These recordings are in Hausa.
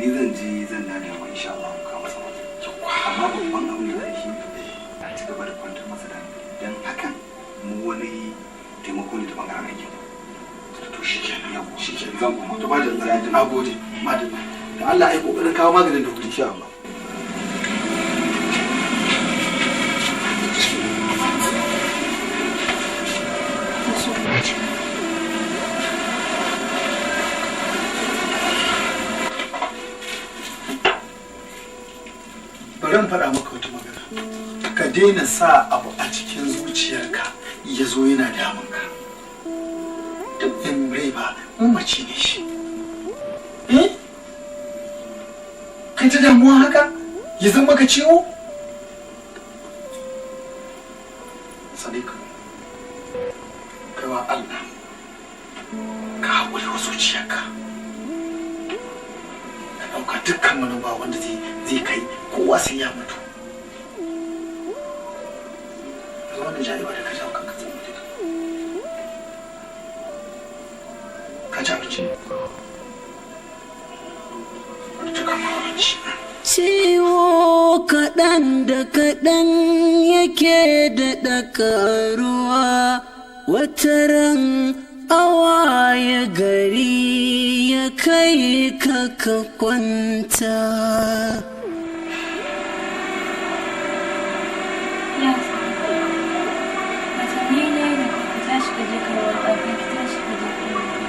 Ni zan je zan na da yawa, insha Allah ka masa wani. Amma babban abin da zai shi a ci gaba da kwantar masa da hankali, dan hakan mu wani taimako ne ta bangaren aikin. To shi kenan. Yawwa. Shi kenan. Zan koma. To madalla, na gode, madalla. Da Allah ai kokarin kawo maganin da wuri. Insha Allah. Bari in faɗa maka wata magana. Ka daina sa abu a cikin zuciyarka ya zo yana damunka. Duk in rai ba mamaci ne shi. Eh, kai ta damuwa haka ya zama maka ciwo. Sadiq, kaiwa Allah ka haƙuri wa zuciyarka, ka ɗauka dukkan wani ba wanda zai kai, kowa sai ya mutu. Yanzu wannan jayewa da ka jawo kanka zai mutu. Ka ci abinci? Wani ta kama abinci. Ciwo kaɗan da kaɗan yake daɗa ƙaruwa, wataran awaye gari ya kai ka ka kwanta. Ya watanni ne da ka tashi ka je ka yi wanka, ka ki tashi ka je ka yi wanka.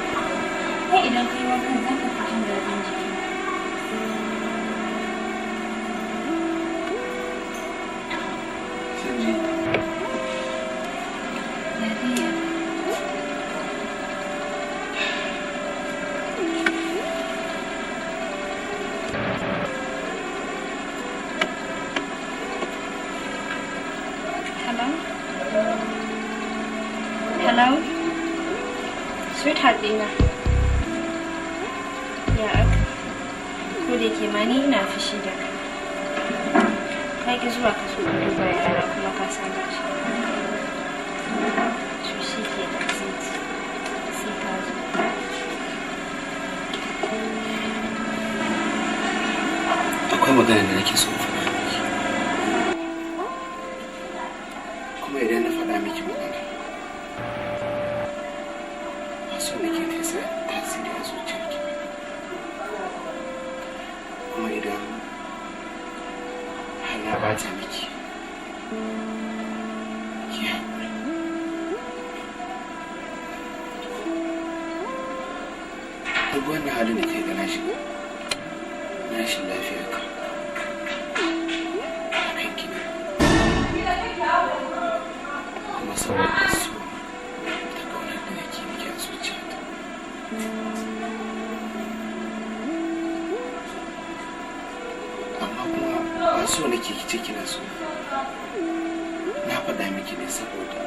Ai idan ka yi wankan za ka fi jin daɗin jiki. Sun ji. Ya dai ya. Hello? Hello? Sweetheart ɗina. Ya aka? Ko da ke ma ni ina fushi da kai. Ka ki zuwa ka zo ka duba yara kuma ka san gashi. To shi ke da sai sai ka zo. Akwai magana da nake so in faɗa miki, kuma idan na faɗa miki magana, ba so nake ta sa tasiri a zuciyarki ba. Kuma idan har na bata miki, ki haƙuri. Duk wannan halin da ke ga na shiga na rashin lafiya ka a kanki ne, kuma saboda so da ƙaunar da nake miki a zuciyata. Amma kuma ba so nake kice kina so na faɗa miki ne saboda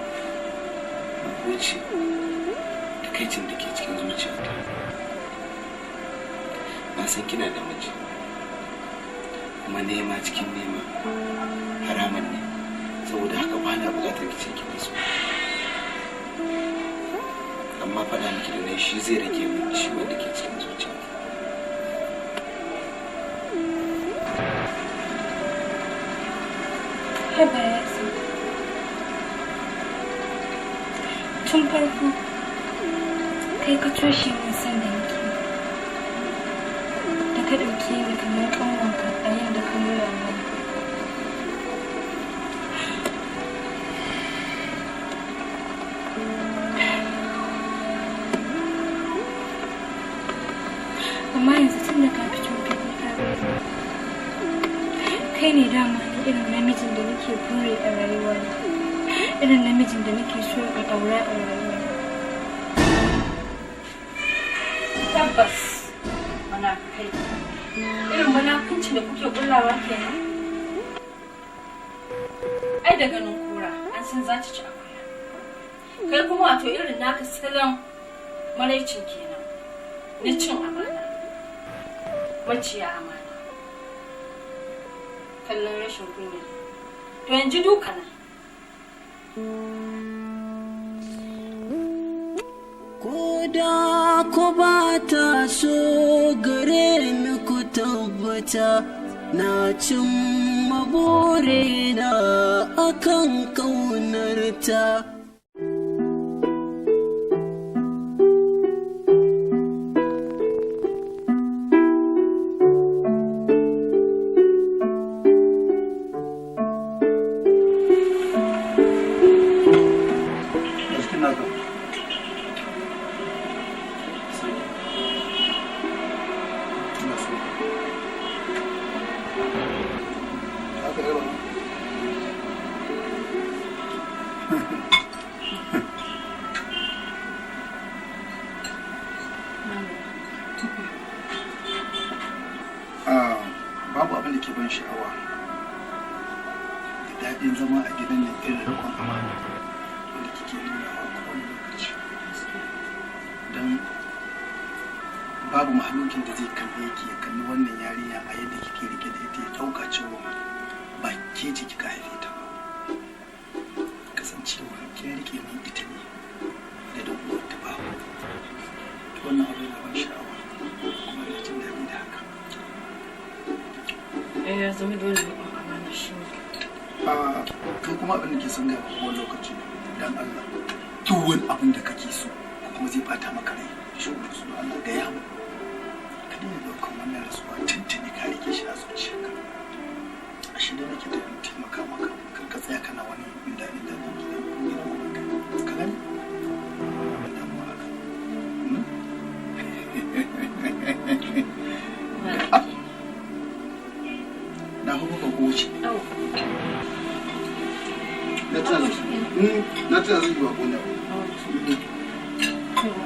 wuce takaicin da ke cikin zuciyata. Na san kina da miji, kuma nema cikin nema haramun ne. Saboda haka ba na buƙatar ki ce kina so, amma faɗa miki da nai shi zai rage min ciwon da ke cikin zuciyata. Haba Yasin. Tun farko kai ka toshe min san da nake, da ka ɗauke ni kamar ƙanwanka a yadda ka nuna mani. Amma yanzu tun da ka fito fili ka gani, kai ne dama ni irin namijin da nake buri a rayuwana, irin namijin da nake so in aura a rayuwana. Tabbas munafukai, irin munafunci da kuke kullawa kenan. Ai da ganin kura an san za ta ci akuya. Kai kuma wato irin naka salon maraicin kenan na cin amana, maciya amana, kallon rashin kunya. To yanzu duka na Ko da ko ba ta so gare ni ku. Tabbata na cimma burina akan ƙaunarta. A jikin naka. Ina so. Haka yawa. Ah, babu abin da ke ban sha'awa da daɗin zama a gidan nan irin riƙon amana wanda kike nuna a kowane lokaci, don babu mahalukin da zai kalle ki, ya kalli wannan yarinya a yadda kike rike da ita, ya ɗauka cewa ba ke ce kika haife ta ba. Kasancewa kin rike min ita ne da da uwarta babu. To, wannan abu yana ban sha'awa kuma ina jin daɗi da haka. Eh, ya zama dole riƙon amana shi ne. A kai kuma, abin da ke son gaya wani lokaci, dan Allah, duk wani abin da kake so ko kuma zai bata maka rai shi su, Allah, gaya mu. Ka daina daukan wannan rasuwa tuntuni ka rike shi a zuciyarka. A shi da nake da taimaka maka, kar ka tsaya kana wani inda inda nan gidan ko gidan ubanka, ka gani ba damuwa haka. Hmm? Ba ke. Na hukuka ko wuce. Au. Na tuna na tuna zai yi wa gona. Yawa.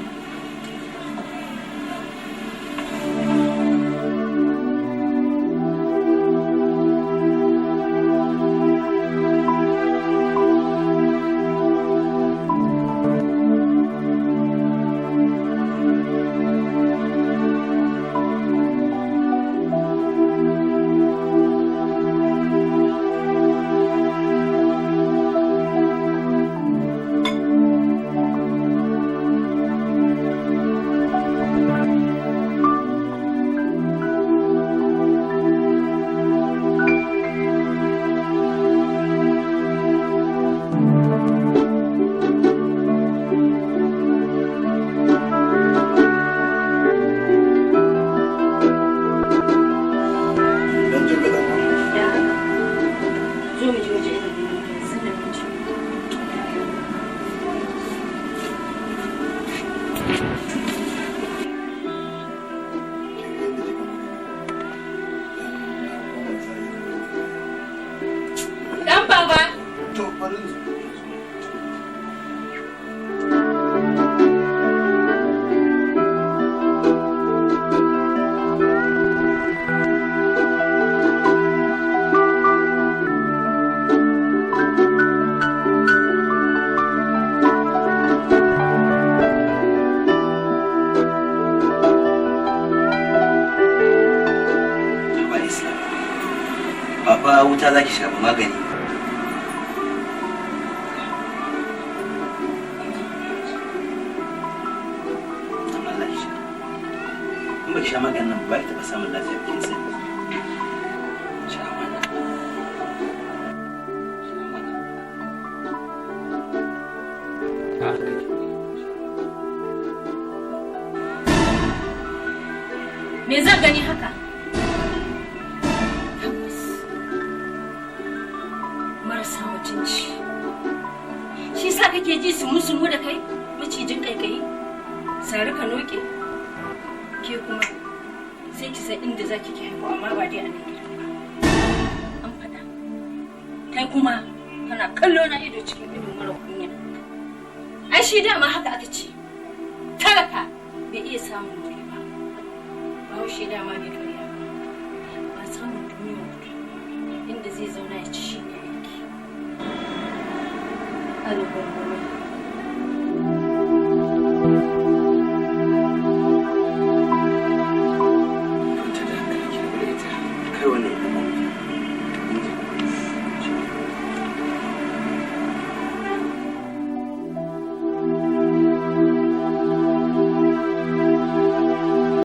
Dan jin gaɗa ma. Ya haka. Zo mu je waje ina neman ka yanzu da mun ci. Kin ga yadda kika mun. Dan na koma zai. Dan baba. To, bari in zo. Ba Islam. Ba fa wuta zaki sha ba, magani. Dan Allah ki sha. In ba ki sha maganin nan ba, ba ki taɓa samun lafiya, kin sani. Sha mana. Sha mana. Ah, kai. Me zan gani haka? Tabbas. Marasa mutunci. Shi sa kake ji su musu da kai, macijin kaikayi. Sari ka noke. Ke kuma sai ki san inda zaki ki haihu, amma ba dai a nan gidan ba. An faɗa. Kai kuma kana kallo na ido cikin ido, mara kunya. Ai shi dama haka aka ce. Talaka bai iya samun wuri ba. Bahaushe dama bai karya ba. Ba samun duniya mutum inda zai zauna ya ci shi ne aiki. Algungume.